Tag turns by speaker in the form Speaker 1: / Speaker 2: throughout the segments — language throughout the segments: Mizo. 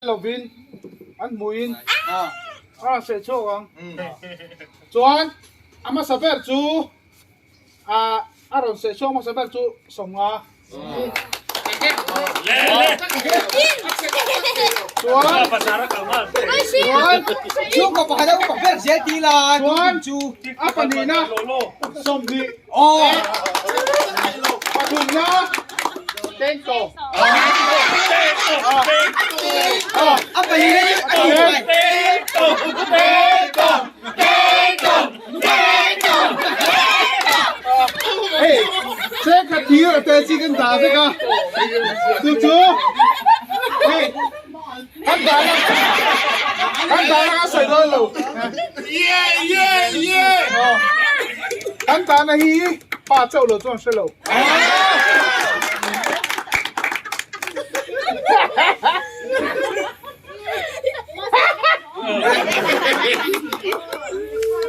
Speaker 1: lovin an hmuhin a rawn seh chhuak ang. Chuan a hmasa ber chu a a rawn seh chhuak hmasa ber chu 50. Chuan chuan
Speaker 2: Chhungkaw pakhat a upa ber zel ti la
Speaker 1: chuan a pahnihna 20. Pathumna tengto.
Speaker 2: A pahnihna chu a tih mai.
Speaker 1: Hei chengkhat thir a tel chi kan dah vek a chu chu hei kan dah na kan dah na ka sawi dawn lo kan dah na hi pa chauh lo chuan hre lo.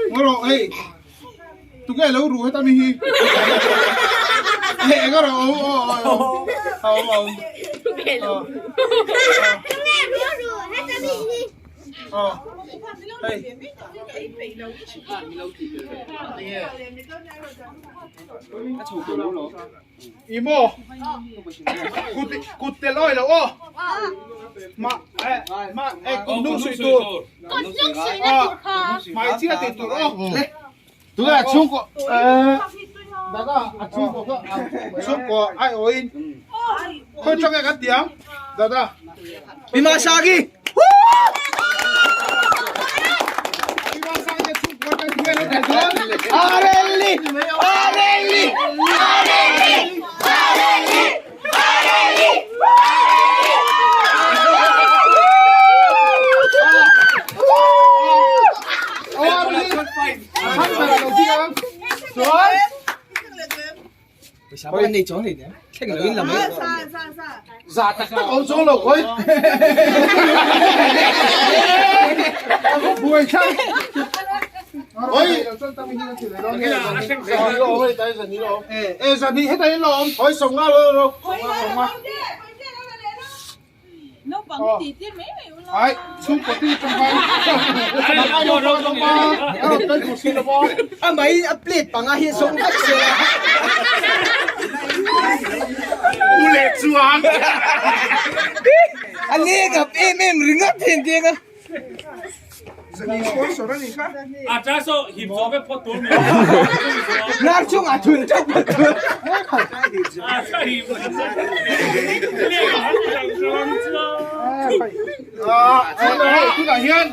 Speaker 1: Ngawrawh hei tunge lo ru heta mi hi hei ngawrawh awm awm awm awm
Speaker 3: Tunge lo ru heta mi hi
Speaker 1: aw hei I maw? Kut kut tel awi lo aw. Ma eh ma eh kut hnung suih tur.
Speaker 3: Kut hnung suih na tur kha.
Speaker 1: Hmai chiah tih tur aw. Tunah chhungkaw eh dada a chhungkaw kha chhungkaw ai awin khawi tang nge kan ti ang dada.
Speaker 2: Bima Sagi.
Speaker 1: Bima Sagi chhungkaw kan ti nge lo thei dawn.
Speaker 2: Arelli Arelli Arelli Arelli Arelli
Speaker 1: Za tak tak awm chuang lo khawi. Buai thlang. Oi. E zani heta in lo awm. Oi 50 lo lo. 50.
Speaker 4: Naupang hi tih tir mai mai ula.
Speaker 1: Ai, chhungkaw ti tang khan. Ai lo lo lo ma. A rawn tel tur si lo maw.
Speaker 2: A mai a plate panga hi sawm vek se la.
Speaker 1: U leh chuang.
Speaker 2: A leng ap em em ringawt hian tiang a.
Speaker 1: Zani sponsor a nih kha.
Speaker 5: A cha saw hip zawh vek phawt tur mi.
Speaker 2: Hnar chungah thun theuh phawt tur.
Speaker 5: A cha hip.
Speaker 1: Hei tunah hian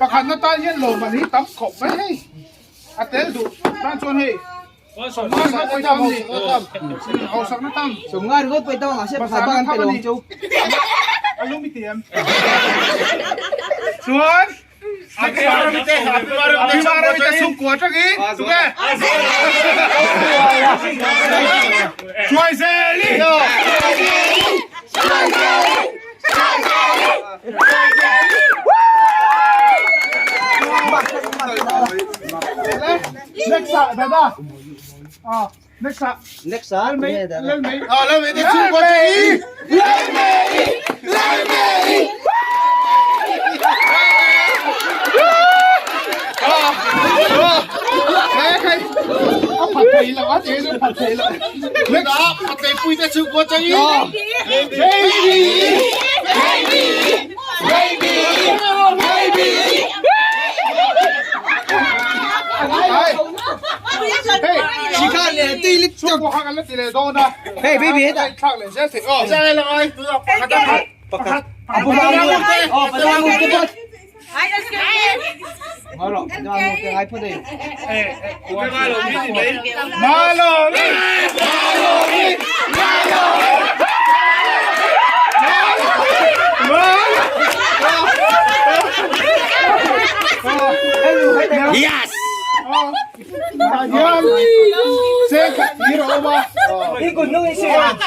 Speaker 1: pakhatna tan hian lawmman hi tam khawp mai hei. A tel duh tan chuan hei 50 ringawt pawh tam ni. Hausakna tam.
Speaker 2: 50 ringawt pawh tam ang a se pakhat bak an pe lo ang chu.
Speaker 1: A lung i ti em? Chuan Apimaramite chhungkua tangin tunge? Hruaizeli! Next ah dada. Ah next ah.
Speaker 2: Next ah
Speaker 1: Lalmei Lalmei. Ah Lalmei te chhungkua tangin.
Speaker 2: Lalmei! Lalmei!
Speaker 1: A phat thei lo a ti chu phat thei lo. Next ah phat thei pui te chhungkua tangin. Baby!
Speaker 2: Baby! Baby! Baby!
Speaker 1: Hey,
Speaker 2: Sikhan leh tui lit
Speaker 1: chhungkua kha kan la ti leh dawn a.
Speaker 2: Hey baby hetah.
Speaker 1: Thlak leh zel thei aw. Pakhat pakhat.
Speaker 2: A pu mang ngur te. Aw pa mang ngur te phawt. Ngai rawh, pa mang ngur te ngai phawt ei.
Speaker 1: Malawmi!
Speaker 2: Malawmi! Malawmi! Yes!
Speaker 1: Tah hian chengkhat thir a awm a.
Speaker 2: I kut nung in suih ang.
Speaker 1: I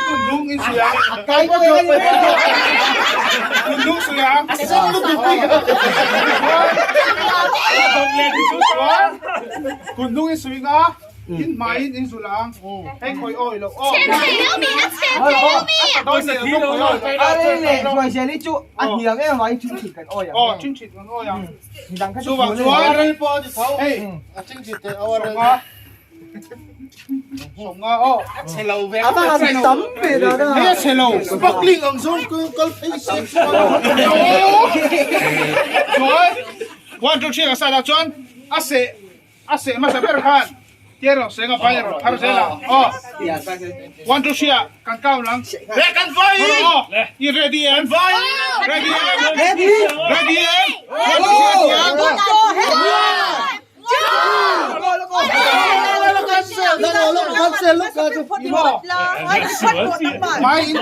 Speaker 1: kut nung in suih ang.
Speaker 2: A kai pawh a ni.
Speaker 1: Kut nung suih ang.
Speaker 2: A sen lutuk bik.
Speaker 1: Chuan kut nung in suih nga. In hmaiin in zul ang. Hei khawi awi loh aw.
Speaker 3: Chhem thei lo mi, a chhem thei lo mi.
Speaker 1: Aw, chingchit kan awi ang. Chuvang chuan hei sawmnga sawmnga aw. Hei a chhe lo.
Speaker 2: Sparkling ang zawng kal phei se.
Speaker 1: Chuan 1 2 3 a side ah chuan a seh A seh hmasa ber khan tiar lo seng a vai a rawn thar zel a aw one two three ah kan count ang
Speaker 2: Le kan vai
Speaker 1: aw i ready em
Speaker 2: vai
Speaker 1: ready em ready em one two three a ti ang mai in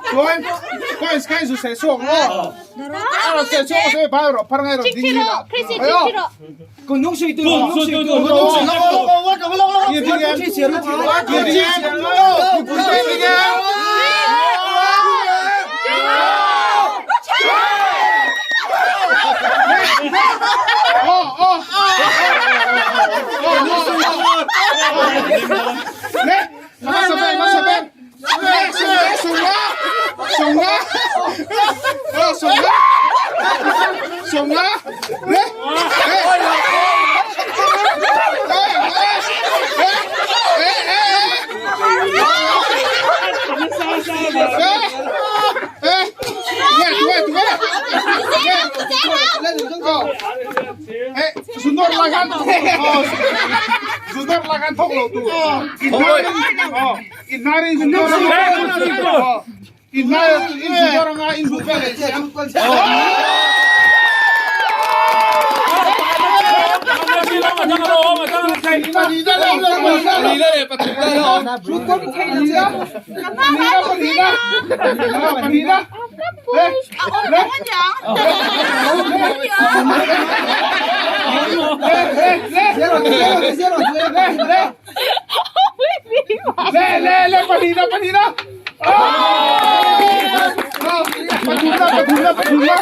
Speaker 1: Chuan coins kha in zu seh chhuak maw? A rawn seh chhuak se bai rawh phar ngai rawn ding hi la. Ayo. Ding em? Ding em? Ding em? Aw aw. Le, hmasa ber hmasa ber. Le le le pahnihna pahnihna pathumna pathumna pathumna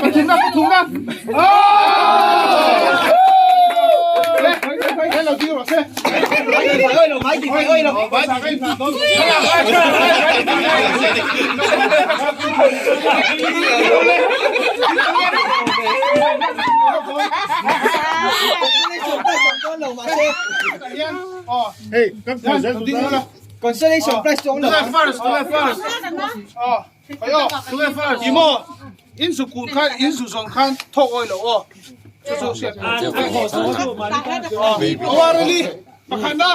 Speaker 1: pathumna pathumna le le lo ding rawh se In zu kun khan in zu zawn khan thawk awi lo aw chu chu hriat tur Pakhatna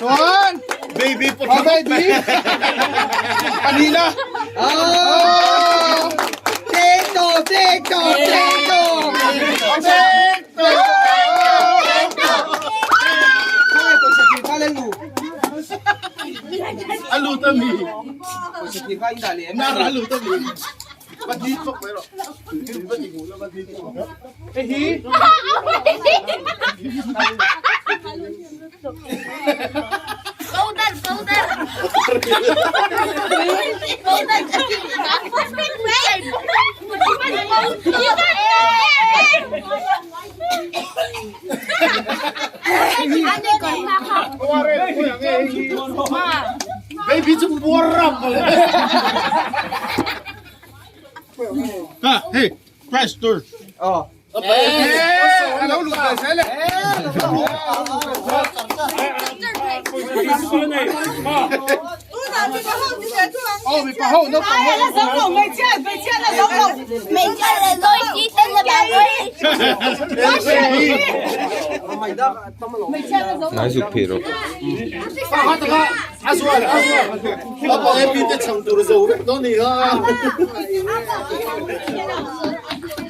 Speaker 1: chuan
Speaker 2: Baby
Speaker 1: baby pahnihna Hei hi
Speaker 2: Baby chu puar ram
Speaker 1: Ha, hey, price tur. Eh, alo lut ve zel e. Oh, mipa ho, naupang ho.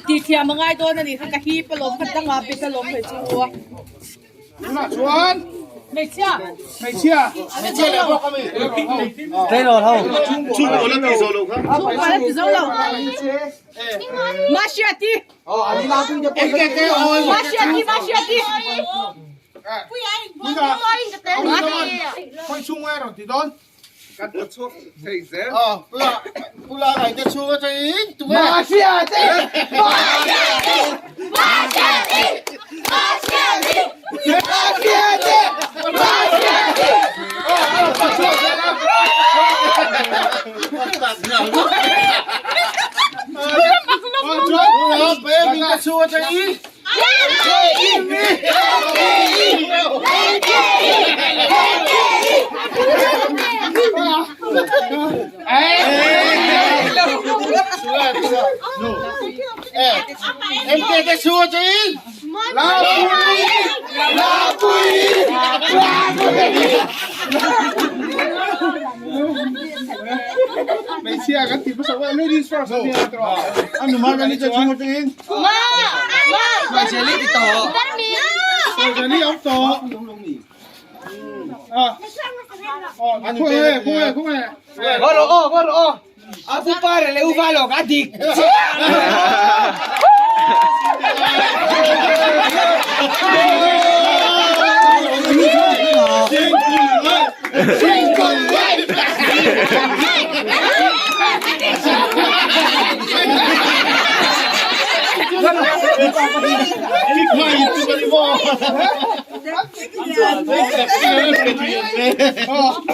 Speaker 4: Ti thiam a ngai dawn a nih kha ka hip alawm kha dangah pet alawm hei chu a.
Speaker 1: Tunah chuan
Speaker 4: Hmeichhia.
Speaker 1: Hmeichhia.
Speaker 4: Hmeichhia leh bawk
Speaker 1: ami.
Speaker 2: Taylor ho.
Speaker 4: Chhungkaw la ti zo lo. Mahriati. Mahriati, Mahriati.
Speaker 1: Khoi chung nge rawn ti dawn?
Speaker 6: Kan thaw chhuak thei zel.
Speaker 2: Aw, pula pula ngai te chhung atangin tu nge?
Speaker 7: Mahria te!
Speaker 3: Mahria te! Mahria te! Mahria te!
Speaker 7: Mahria te! Mahria te!
Speaker 1: Aw, aw, thaw chhuak zel a. Aw, chuan.
Speaker 2: Pula baby te chhung atangin.
Speaker 1: Hmeichhia kan ti hmasa uah ladies first a nia tawh
Speaker 2: A nu mar kan i chhung atangin.
Speaker 1: Sawzali awm tawh. Ah. Oh, khawnge, khawnge, khawnge.
Speaker 7: Ngaw rawh aw, ngaw rawh aw. A pu pa reh leh u va lawk a dik.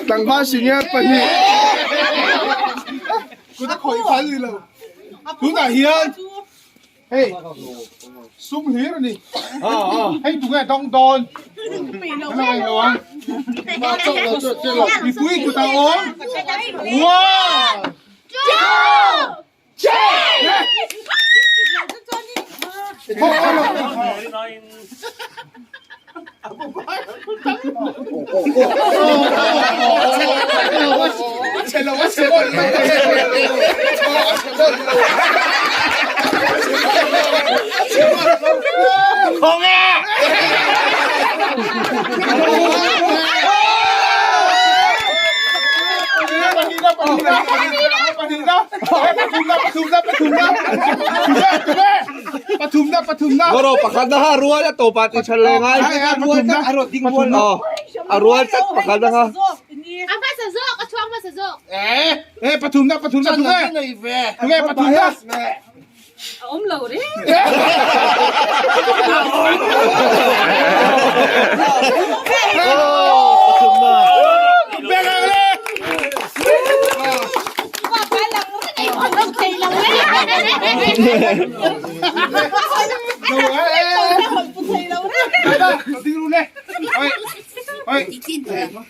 Speaker 6: Tlangval senior pahnih
Speaker 1: Kut a khawih phal ni lo. Tunah hian hei sum hlir a ni. Hei tunge dawng dawn? Kan la ngailo ang. Mipui kut a awm. One,
Speaker 3: Two,
Speaker 6: Bawraw pakhat na kha rual a tawp ah tih that leh ngai rual tak a rawt ding rual aw a rual tak pakhat na kha
Speaker 3: A hmasa zawk a chhuak hmasa zawk.
Speaker 1: Eh pathum na pathum na tunge tunge pathum na
Speaker 4: A awm lo reng.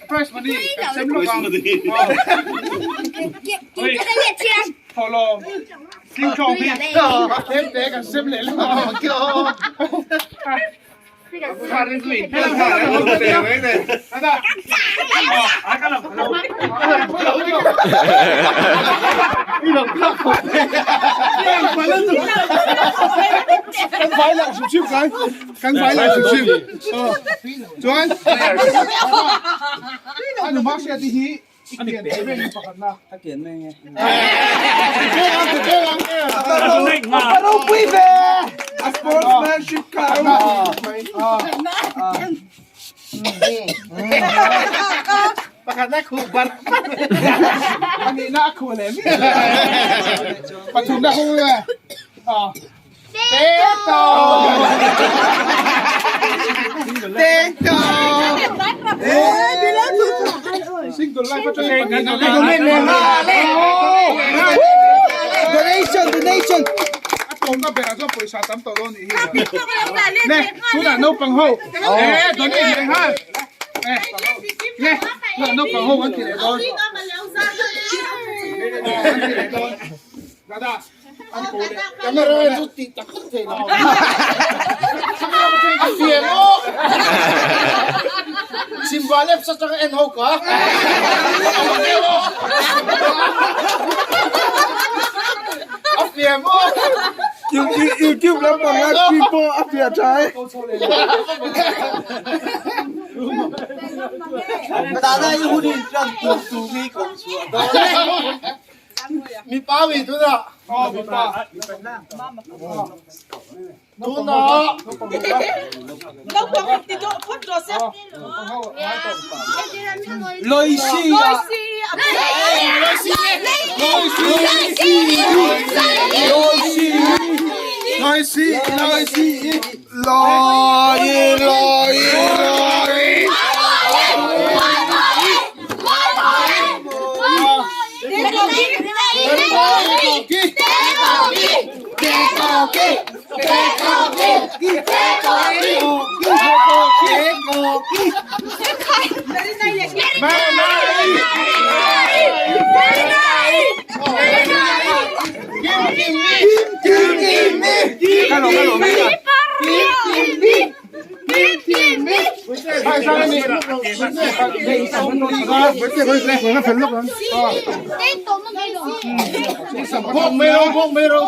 Speaker 1: Prize money sem lawk ang. Thawhlawm. Tling tlawng hi tlem te kan sem leh lawk ang. Kan vai lah hrim hrim kai kan vai lah hrim hrim chuan a nu mak hriat hi i kian thei reng in pakhat na
Speaker 7: a kian mai nge a ropui ve
Speaker 6: a sportsmanship kha a ropui
Speaker 2: Pakhat na khuh bar
Speaker 1: Ani na a khuh leh mi pathum na khuh nge
Speaker 7: Donation donation
Speaker 1: A tlawmna berah chuan pawisa tam tawh dawn nih hi. Ne, tunah naupang ho. Eh, donate leh nghal. Eh, ne, tunah naupang ho kan ti leh dawn. Kan ti leh dawn. Dada.
Speaker 2: Camera chu tih tak tak thei lo. A fiam aw. Simba left atang en ho ka. A fiam aw.
Speaker 6: YouTube lampang a khi pawh a fiah tha e.
Speaker 7: Dada i hun in tran tur tu mi ko chhuah dawn.
Speaker 2: Mipa wi tuna.
Speaker 1: Oh mipa.
Speaker 2: Tuna.
Speaker 4: Naupang ti dawh phawt rawh se.
Speaker 7: Loisi
Speaker 4: Loisi a
Speaker 7: Loisi
Speaker 1: Loisi Loisi
Speaker 6: Loi loi loi.
Speaker 2: Bok mai ro bok mai ro.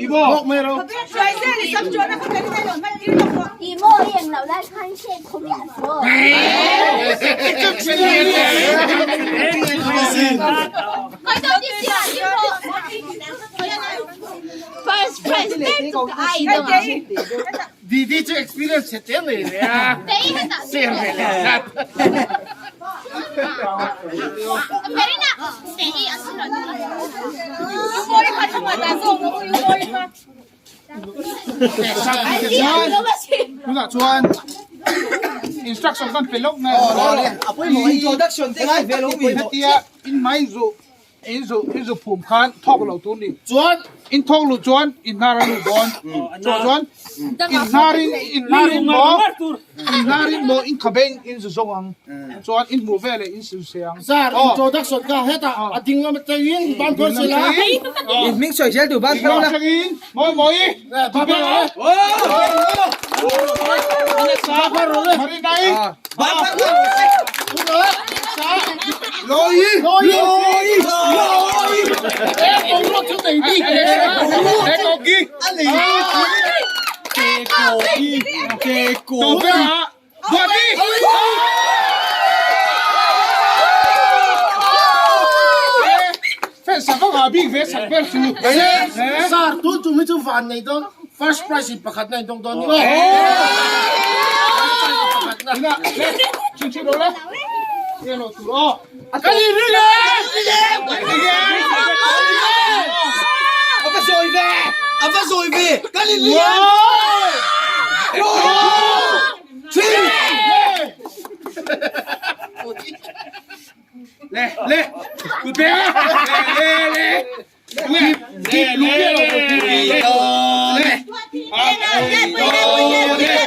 Speaker 2: Bok mai ro.
Speaker 3: First president ai đâu à?
Speaker 2: Didi chu experience che te nei le a. Ser ve le sat.
Speaker 3: Marina, tei asuna.
Speaker 1: Tunah chuan instruction kan pe lawk mai a.
Speaker 7: Introduction te ngai ve lo mi.
Speaker 1: Hetia in mai zu in zu in zu phum khan thawk lo tur ni.
Speaker 2: Chuan
Speaker 1: In thawk lu chuan in hnar a lut dawn. Chu chuan in hnarin in hnarin maw in hnarin maw in khabeng in zu zawng ang. Chuan in hmuh veleh in su se ang.
Speaker 2: Sir introduction ka heta a ding lam atangin ban phar sela.
Speaker 7: In hming sawi zel tu ban phar la.
Speaker 1: Atangin mawi mawi.
Speaker 2: Ban phar la. Ban phar ro le.
Speaker 1: Marinai.
Speaker 7: Ban phar la.
Speaker 6: Loi loi loi.
Speaker 2: Bong ro chu nei bi.
Speaker 1: Thế có kì.
Speaker 7: Ke ko ki ke ko.
Speaker 1: Tổ cái hả? Vừa đi. Phê sạc có ngà big về sạc về su.
Speaker 2: Sir tun chu mi chu van nei don. First prize in pakhat nei dong don ni.
Speaker 1: Nè, xin xin đồ đấy. Nghe lộ tủ đó.
Speaker 2: Cái gì nữa nè?
Speaker 7: A va zawi ve. A va zawi ve. Kan in lian.
Speaker 1: Lẹ, lẹ. Cụt bé. Lẹ, lẹ, lẹ. Kịp lũ kia rồi. Lẹ. Lẹ.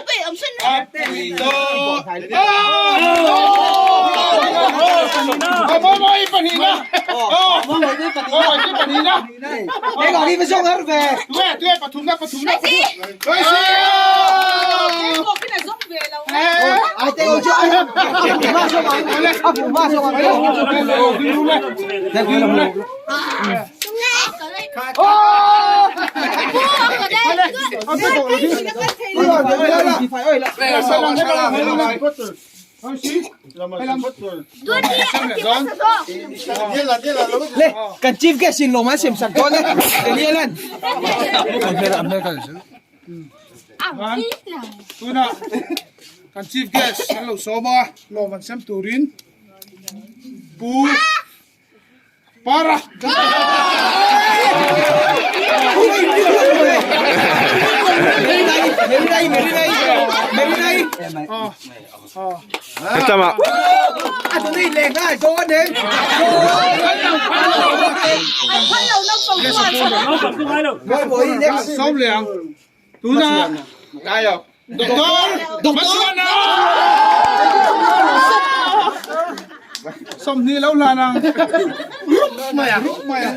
Speaker 1: Ờ, moi panina. Ờ, moi panina.
Speaker 7: Để gọi đi với sông hết về.
Speaker 1: Tụi tụi pathum na pathum na. Rồi xí.
Speaker 7: Ai tên ông chưa ai. Ma xong rồi. A phụ ma xong rồi. Lê, cần chief cái xin lỗi mà xem sạc con đấy. Để đi lên.
Speaker 1: Tuna kan chief guest kan lo sawm a lawm an sem turin pu para
Speaker 7: Meri này, meri này, meri này.
Speaker 6: Tama.
Speaker 7: À tụi này lẹ ngay, con đến. Mỗi mỗi next.
Speaker 1: sawm leh ang tuna doctor doctor sawmhnih lo hlan ang rup mai a rup mai a.